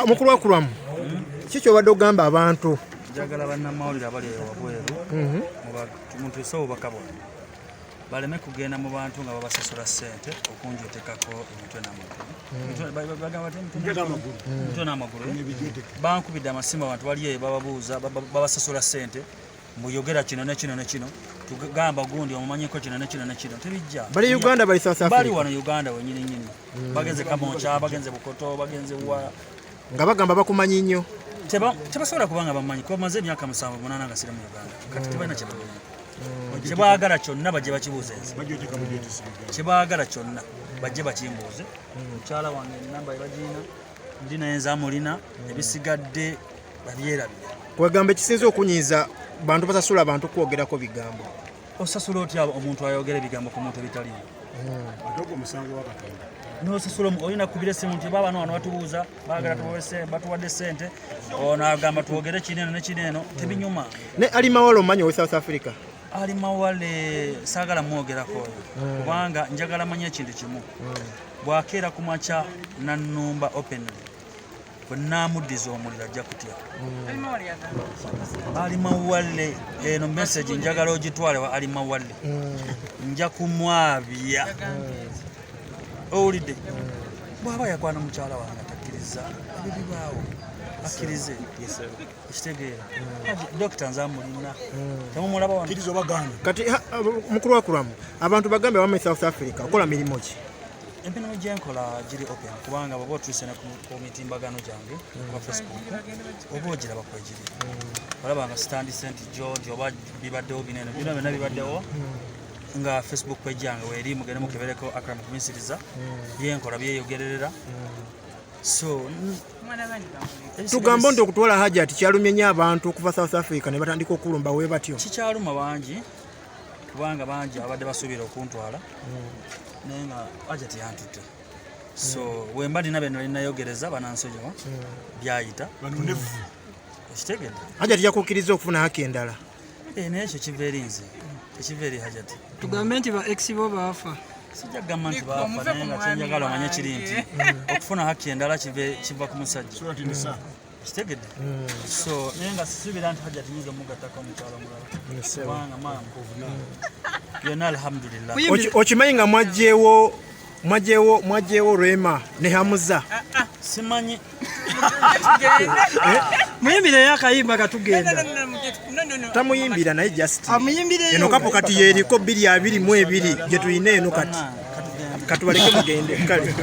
Mukulu Akuramu, ki kyobadde ogamba abantu? Njagala bannamawulire abali eyo wabweru mutuuse obubaka bwange, baleme kugenda mu bantu nga babasasula ssente okunjotekako emitwe n'amagulu. Bagamba bati emitwe n'amagulu. Bankubidde amasimu, abantu bali eyo bababuuza, babasasula ssente muyogera kino ne kino ne kino, tugamba gundi omumanyiko kino ne kino ne kino, tebijja. Bali Uganda, bali South Bali Africa? Wano Uganda wenyini nyini, bagenze Kamwokya, bagenze Bukoto, bagenze wa. Nga bagamba bakumanyi nnyo. Tebasobola kubanga bamanyi, kuba maze emyaka 7, 8 nga siri mu Uganda. Kati tebalina kyebamanyi. Kyebaagala kyonna bajje bakibuuze nze, kyebaagala kyonna bajje bakimbuuze. Mukyala wange enamba ebagiina, ndi naye, nze amulina, ebisigadde babyerabira. Kwegamba ekisinza okunyiiza, bantu basasula abantu kwogerako bigambo. Osasula otya omuntu ayogera ebigambo ku muntu ebitaliyo? Nosasula olina kubira esimu nti baabano wano batubuuza, baagala batuwadde sente, ono agamba twogere kino eno ne kino eno, tebinyuma. Ne Ali Mawale omumanyi, owe South Africa? Ali Mawale saagala mwogerako oyo, kubanga njagala manye ekintu kimu: bwakeera ku makya nannumba openly, bwe naamuddiza omuliro ajja kutya. Ali Mawale, eno message njagala ogitwale wa Ali Mawale, nja kumwabya. Owulidde? Bw'aba yakwana mukyala wange atakkiriza, ebyo bibaawo, akkirize. Ekitegeera, dokita nze amulina, temumulaba wano. Kati mukulu Akuramu, abantu bagambe wama e South Africa okola mirimu ki? Emirimu gyenkola giri open, kubanga bw'oba otuuse ne ku mitimbagano gyange kwa Facebook, oba ogiraba kwegiri, olaba nga sitandise nti jo nti oba bibaddewo bino eno, bino byonna bibaddewo nga Facebook page yange weeri, mugende mukebereko Akram Kumisiriza, byenkola byeyogererera. So Tugambe nti okutwala Hajati kyalumye nnyo abantu okuva South Africa ne batandika okulumba we batyo? Kikyaluma bangi, kubanga bangi abadde basuubira okuntwala, naye nga Hajati yantutte. So wemba nina bye nali nayogereza, banansonyiwa, byayita. Ekitegedde? Hajati yakukkiriza okufuna haki endala? Eh, naye ekyo kiva eri nze, tekiva eri Hajati. Tugambe nti ba ex bo baafa? Sijja kugamba nti baafa, naye nga kyenjagala omanye kiri nti okufuna haki endala kiva ku musajja. Kitegedde? So naye nga sisuubira nti Hajati nyinza omugattako omukyalo omulala, kubanga maama byonna alhamdulillah. Okimanyi nga mwagyewo Rema ne Hamuza? Simanyi. Muyimbireyo akayimba katugenda. Tamuyimbira, naye just Amuyimbireyo. Eno couple kati yeriko 2022 gye tulina eno kati. Katugende. Katubaleke mugende, kale.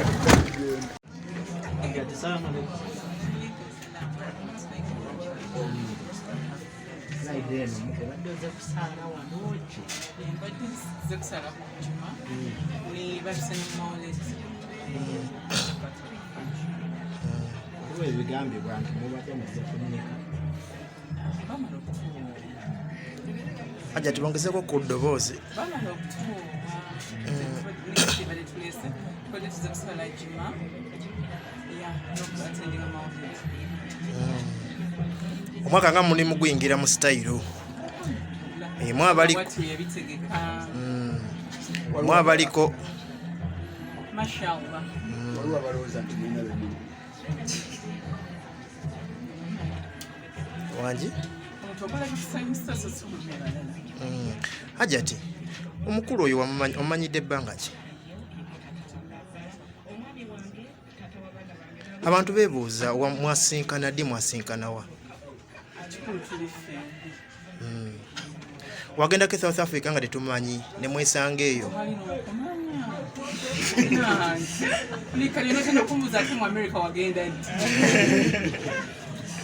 Obadde oze kusaala wano ki? Mbadde nze kusala ku Juma ne batuse ne mawuleti. Waliwo ebigambibwa nti mubadde mujja kunnyika. Bamala okutuwoowa. Hajati, bongezeko ku ddoboozi. Bamala okutuwoowa nebadde tulese, tubadde tuze kusala Juma ya n'okuatendinga mawulire. Omwaka nga mulimu guyingira mu sitayiro Wati yabitegeka. Mu abaliko. Mashallah. Waliwo abalowooza nti mulina bemuli. Wangi? Omuntu okola bikusanyusa, so si kulumya balala. Hajati, omukulu oyo omumanyidde ebbanga ki? Abantu beebuuza mwasinkana ddi, mwasinkana wa? Kikulu tuli ffembi. Wagendako e South Africa nga tetumanyi, ne mwesanga eyo. Tewali n'okumanya lika lino tenda okumbuuza ate mu America wagenda ddi,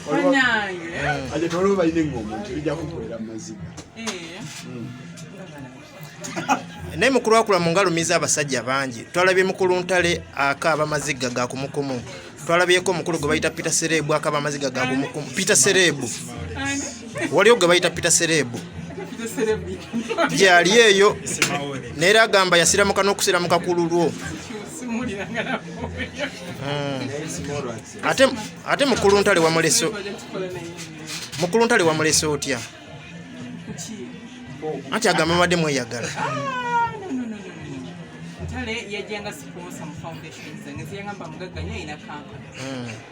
bannange. Aje tewaliwo balina eŋŋombo nti bijja kukolera mu maziga. Eh. Naye mukulu Akula mu ngalumiza abasajja bangi. Twalabye mukulu Ntale akaaba maziga ga kumukumu, twalabyeko omukulu gwe bayita Peter Serebu akaaba amaziga ga kumukumu. Peter Serebu. Ani? Waliwo gwe bayita Peter Serebu. Peter Serebu. Gyali eyo, neera agamba yasiramuka n'okusiramuka ku lulwo. Simuliranga nabo. Ate mukulu Ntale wamulese? Bajja tukola naye. Mukulu Ntale wamulese otya? Kuki? Anti agamba mubadde mweyagala. Ah, no, no, no, no, no. Ntale. Ntale yajjanga sponsor mu foundation zange, ziyangamba mugagga nnyo, ayina kampani,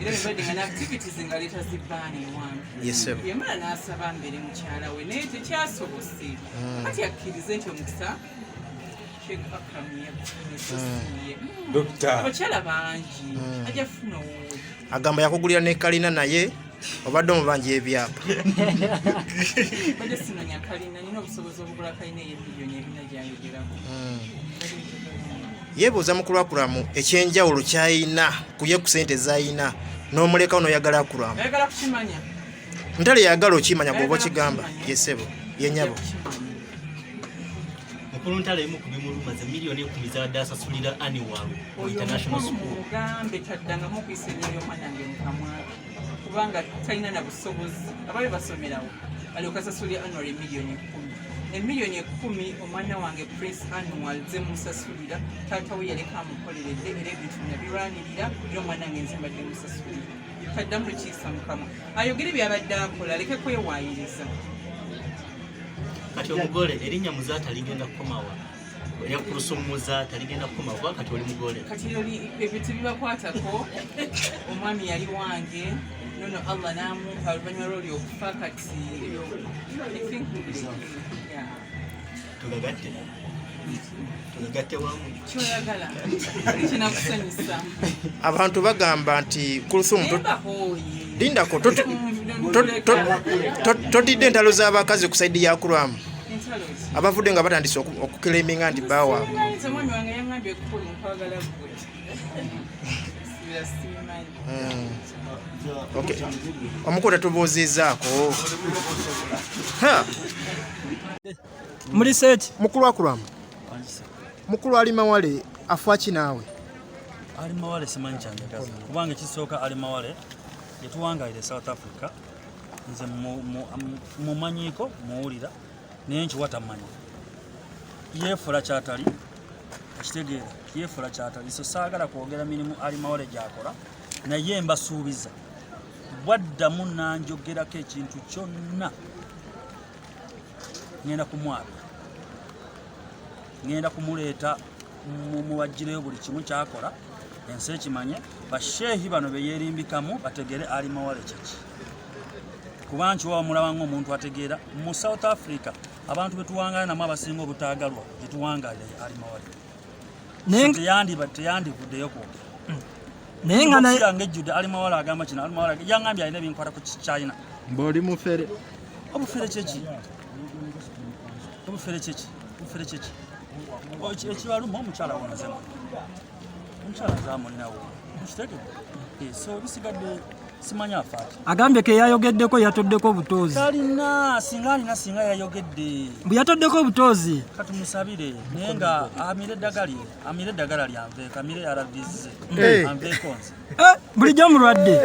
era bebadde nga n'activities nga leeta zibbaani ewange. Yes, sir. Yamala n'asaba mbeere mukyala we, naye tekyasobose. Kati akkirize nti omukisa Sheikh Akram yagufunye. Dokita. Abakyala bangi, ajja funa owuwe. Agamba yakugulira ne kalina, naye obadde omubanja ebyapa. Badde sinonya kalina, nina obusobozi obugula kalina ey'emiliyoni ebina gyayogerako. Yeebuuza mukulu Akuramu ekyenjawulo kyayina kuye ku sente zayina n'omulekawo n'oyagala Akuramu. Ayagala kukimanya. Ntale yagala okimanya bw'oba Ayagala okigamba. kukimanya. Yesebo yenyabo. Kukimanya. Mukulu Ntale, emu ku bimuluma ze miliyoni 10 zabadde asasulira annual mu Oyo international omukulu school. Mumugambe taddangamu okuyisa erinnya ly'omwana wange mukamwake, kubanga talina na busobozi. Ababe basomerawo alyoka asasulira annual emiliyoni 10, emiliyoni 10. Omwana wange Prince Annual zemusasulira, taata we yaleka amukoleredde, era ebintu nabirwanirira, era omwana wange nze mbadde musasulira. Taddamu lukiisa mukamwa, ayogere byabadde akola, aleke kwewaayiriza. Kati omugole, erinnya Muzaata ligenda kukomawa? Erya Kulusumu Muzaata ligenda kukomawa kuba kati oli mugole? Kati ebyo tebibakwatako. Omwami yali wange, nono Allah n'amumpa oluvannyuma lwoli okufa. Kati ebyo I think mubireke. Yeah. Tugagatte, tugagatte wamu. Kyoyagala ekinakusanyusa. Abantu bagamba nti Kulusumu Naye mbahooye. Lindako, totidde entalo z'abakazi ku side ya Akuramu? Entalo ki? Abavudde nga batandise okuclaiminga nti bawaabwe. Simanyi, omwami wange yaŋŋambye ekukulu nkwagala ggwe. Sibira sibimanyi. Okay. Omukulu tatubuuzizaako. Ha! Muli seti. Mukulu Akuramu, mukulu Ali Mawale afaaki naawe? Ali Mawale simanyi kyanjagaza, kubanga ekisooka Ali Mawale yetuwangalira e South Africa. Nze mumanyiiko, muwulira, naye nkiwa tamanyi, yeefula kyatali. Ekitegeera yeefula kyatali, so saagala kwogera mirimu Ali Mawale gyakola, naye mbasuubiza bwaddamu nanjogerako ekintu kyonna, ngenda kumwabya, ngenda kumuleeta muwaggireyo buli kimu kyakola, ensi ekimanye, basheehi bano beyerimbikamu bategere Ali Mawale kyeki, kuba nkiwa bamulaba ngaomuntu ategeera. Mu South Africa abantu betuwangala namu abasinga obutaagalwa gyetuwangalira Ali Mawale. Naye Teyandivuddeyo kwogera. Naye nga naye yange ejjudde Ali Mawale agamba kino, Ali Mawale yaŋŋambye alina ebinkwata ku China. Mboli mufere. Obufere kyeki? Obufere kyeki? Obufere kyeki? Ekibaluma omukyala wonazemu, omukyala nzamulinawo, mukitegedde? So bisigadde simanyi afaaki. Agambye ke yayogeddeko, yatoddeko obutuuzi. Talina, singa alina singa yayogedde. Bwe yatoddeko obutuuzi. Katumusabire, naye nga amire eddagala lye, amire eddagala lyanveeko, amire ARVs ze. Eh. Anveeko nze. Eh, bulijjo mulwadde.